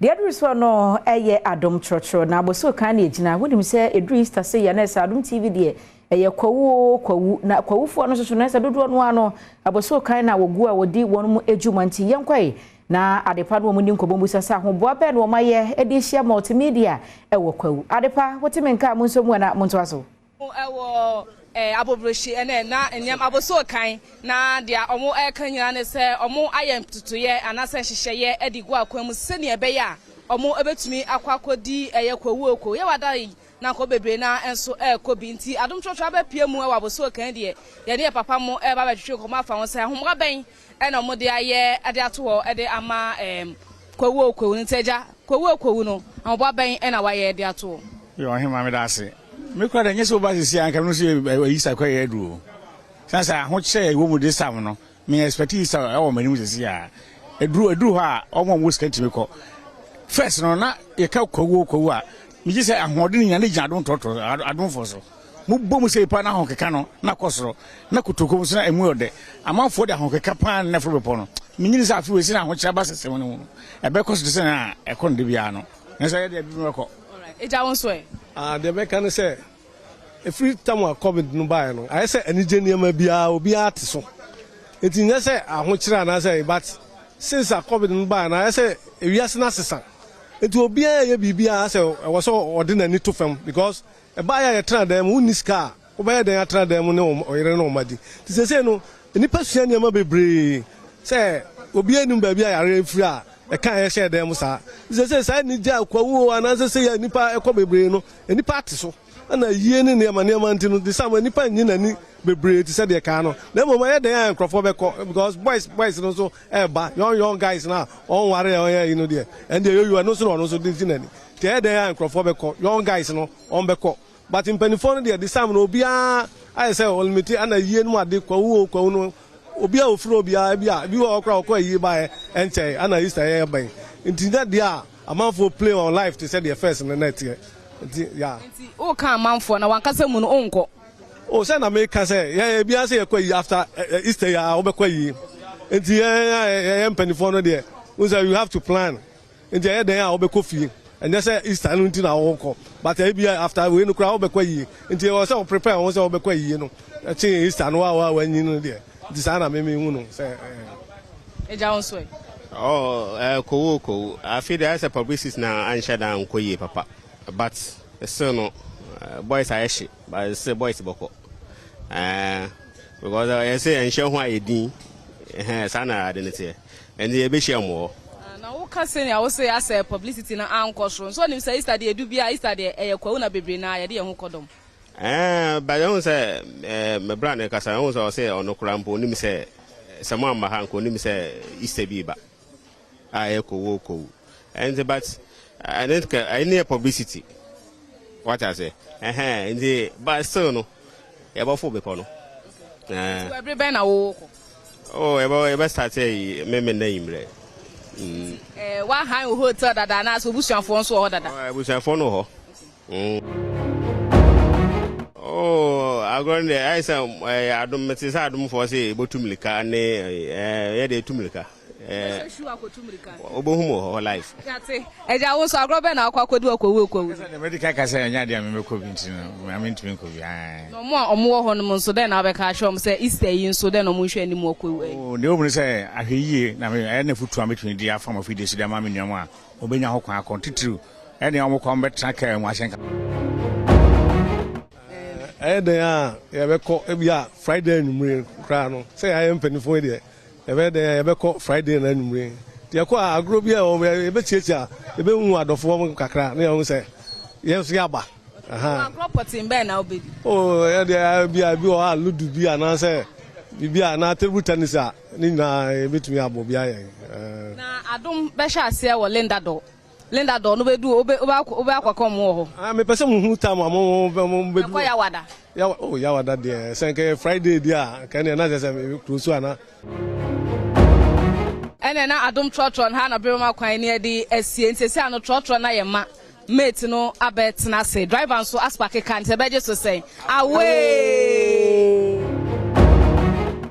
Deɛ aduru soɔ no yɛ Adom Trɔtrɔ na Abossey Okai na ɛgyina. Wonim sɛ ɛduru Easter sei a na ɛsɛ Adom TV deɛ ɛyɛ Kwawu oo Kwawu na Kwawufoɔ no nso so no ɛsɛ dodoɔ no ara no Abossey Okai na wɔgu a wɔdi wɔn mu adwuma nti yɛnkɔe na Adepa no wɔn ni nkɔmmɔ mmusa sɛ ahoboa bɛn na wɔn ayɛ de ahyia multimedia ɛwɔ Kwawu. Adepa wote me nka a monso mu na montoa so. Ɛwɔ abobrokyi ɛnɛ na nneɛma abosuo kan na deɛ wɔn ɛreka nyinaa ne sɛ wɔn ayɛ ntotoyɛ anaasɛ nhyehyɛeɛ de gu akwan mu sɛnea ɛbɛyɛ a wɔn ɛbɛtumi akɔ akɔdi ɛyɛ kɔwuo yɛ wada yi na nkɔ bebree na nso ɛrekɔ bi. Nti Adom Trɔtrɔ abɛpie mu ɛwɔ abosuo kan deɛ yɛne yɛ papa mo ɛreba abɛtwetwe nkɔmɔ afa ho sɛ ahomoa bɛn ɛna wɔn de ayɛ ɛde ato hɔ ɛde ama kɔwuo kɔwu no. Nti agya, kɔwuo kɔwu no, ahoboa bɛn ɛna wayɛ de ato hɔ? Yɛ ɔhema, meda ase. Me kora deɛ, nyɛ sɛ woba sisi a nka me nso yɛ Easter kɔ yɛ aduru o. Sɛ sɛ ahokyerɛ ɛwɔ mu this time no, me expect Easter ɛwɔ m'anim sisi a. Eduru eduru hɔ a, ɔmo a ɔmo sika ntumi kɔ. First no na yɛka kwawu kwawu a, megye sɛ ahoɔden nyinaa ne gyina adom trɔtrɔ adomfoɔ so. Mo bɔ mu sɛ pa na ahokeka no na kɔ soro na kotokom nso na emu yɛ ɔdɛ. Amanfoɔ de ahokeka paa na ɛforo bepɔ no. Menyini sɛ afe wei sɛ na ahokyerɛ aba sɛsɛm no mu no, ɛbɛkɔ so te sɛ na ɛkɔ no da biara no. Nanso ɛyɛ deɛ ebi bɛkɔ. Agya, wo nso ɛ? Ah, deɛ mɛka ne sɛ, ɛfiri tam a COVID no baeɛ no, ayɛ sɛ anigye nneɛma biara obiara te so. Nti nyɛ sɛ ahokyerɛ anaasɛ, but since a COVID no baeɛ no, ayɛ sɛ ewiase no asesa. Nti obiara yɛ biribiara sɛ ɛwɔ sɛ ɔde n'ani to fam because ɛbaeɛ a yɛtena dan mu, wonni sika a, wobɛyɛ dɛn atena dan mu ne ɔyere ne ɔma di? Nti seesei no, nnipa sua nneɛma bebree sɛ obiara nim baabi a yareɛ firi a ɛka a yɛhyɛɛ dan mu saa. Nti seesei saa anigye a kwawu anaasɛ sɛ yɛ nnipa ɛkɔ bebree no, nnipa ate so. Ɛna yie ne nneɛma nneɛma nti no, de sam nnipa nyi n'ani bebree te sɛ deɛ kaa no. Na mmom ɛyɛ dɛn a nkurɔfoɔ bɛkɔ because boys boys no nso ɛreba, young young guys no a ɔnware a ɔnyɛ yi no deɛ, ɛno deɛ yoyo, ɛno nso na ɔno nso de gye n'ani. Nti ɛyɛ dɛn a nkurɔfoɔ bɛkɔ, young guys no wɔn bɛkɔ. But mpanimfoɔ no deɛ, de sam no obiara ayɛ sɛ ɔlimiti ɛna yie no mu ade kwawu o kwawu no, obiara ofiri obiara bi a ebi wɔ hɔ koraa ɔkɔ ayie baeɛ ɛnkyɛn ɛna Easter yɛ bɛn. Nti nyɛ deɛ a amanfoɔ play on life te sɛ deɛ first no na ɛteɛ. Nti ya. Nti woka amanfoɔ na wankasa mu no wonkɔ? O sɛ na meka sɛ yɛ ebiara sɛ yɛkɔ ayie after Easter yi a wobɛkɔ ayie. Nti yɛn a yɛyɛ mpanimfoɔ no deɛ, wohu sɛ you have to plan. Nti ɛyɛ dɛn a wobɛkɔ fie. Ɛnyɛ sɛ Easter no nti na wokɔ, but ebi after wei no koraa wobɛkɔ ayie. Nti ɛwɔ sɛ wo prepare wo ho sɛ wobɛkɔ ayie no kye Easter no a wanyi no deɛ. Nti saa na me mehu no sɛ. Agya, wo nso ɛ? Oh, kowu kowu. Afi deɛ ayɛ sɛ publicity na anhyɛ da nkɔ yie papa. But still no, boys ayɛ hye, but still boys bɔkɔ. Because yɛ sɛ ɛnhyɛ ho ayɛ din. Saa na ade no teɛ. Ɛnti yɛbɛhyia mu hɔ. Na woka sɛnea wo sɛ asɛ publicity no ankɔ soro nso, onim sɛ Easter deɛ edu bia, Easter deɛ ɛyɛ kwawu na bebree na yɛde yɛn ho kɔdɔm. But ɛhu sɛ me bra ne kasa, ɛhu sɛ ɔsɛ ɔno koraa mpo onim sɛ sɛ mo amma ha nka onim sɛ Easter bi ba a ɛyɛ kowu kowu. Ɛnti but ɛne ɛne yɛ publicity. What I say? Nti but still no yɛbɛfo bepɔ no. Nti ɛbere bɛn na wowɔ kɔ? Oh, yɛbɛ start yi meme na yimrɛ. Wahan wo hotel dada anaasɛ obusuafoɔ nso wɔ hɔ dada? Abusuafoɔ no wɔ hɔ. Oh, agorɔ no deɛ ayɛ sɛ adom, mete sɛ adomfoɔ sɛ yɛbɛtu mmirika ne yɛde ɛtu mmirika. Wobɛhu mu wɔ hɔ live. Yate. Agya, wo nso agorɔ bɛn na wakɔ akɔdi wɔ kɔwu kɔwu? Sɛ deɛ mɛdi ka sɛ ɛnyɛ adeɛ a memɛkɔ bi nti no, mentumi nkɔ bi. Na ɔmo a ɔmo wɔ hɔ nom nso, dɛn na wabɛka akyerɛ ɔmo sɛ Easter yi nso dɛn na ɔmo nhwɛ anim wɔ kɔwu? Oh, deɛ wɔmu ne sɛ ahwɛ yie na ɛyɛ na fotu a mɛtumi de afa mo afidie so de ama me nuam a wɔbɛnya ho kwan akɔ titiriw ɛne ɔmo kɔ ɔmo kaa mu ahyɛnka. Ɛyɛ dɛn a yɛbɛkɔ ebi a Friday anwummere koraa no, sɛ yɛayɛ mpanimfoɔ yi deɛ, yɛbɛyɛ dɛn a yɛbɛkɔ Friday na anwummere. Nti yɛkɔ a, agorɔ bi a ɛwɔ yɛbɛtiatia, yɛbɛhu adɔfoɔ mu kakra na yɛhu sɛ yɛn nso yɛaba. Agorɔ pɔten bɛn na wobɛdi? Oh, ɛyɛ deɛ bi a bi wɔ hɔ a ludo bi anaasɛ biribi a anaa table tennis a ne nyinaa yɛbɛtumi abɔ bi ayɛ. Na Adom bɛhyɛ aseɛ wɔ Linda Dor. Linda Dor no bɛdu, wobɛ akɔkɔ ɔmo wɔ hɔ? Ah, mepɛ sɛ muhu time a mo mo bɛdu. Ɛkɔ Yawada. Yawa, oh, Yawada deɛ, sɛ nka yɛ Friday deɛ a, nka ɛneɛ na kyerɛ sɛ kuro so ana. Ɛnna na Adom trɔtrɔ no ha na bere ma kwan ne yɛde asie, nti sɛ ano trɔtrɔ na yɛ ma mate no abɛtena ase, driver nso aspark car, nti ɛbɛgye so sɛn away.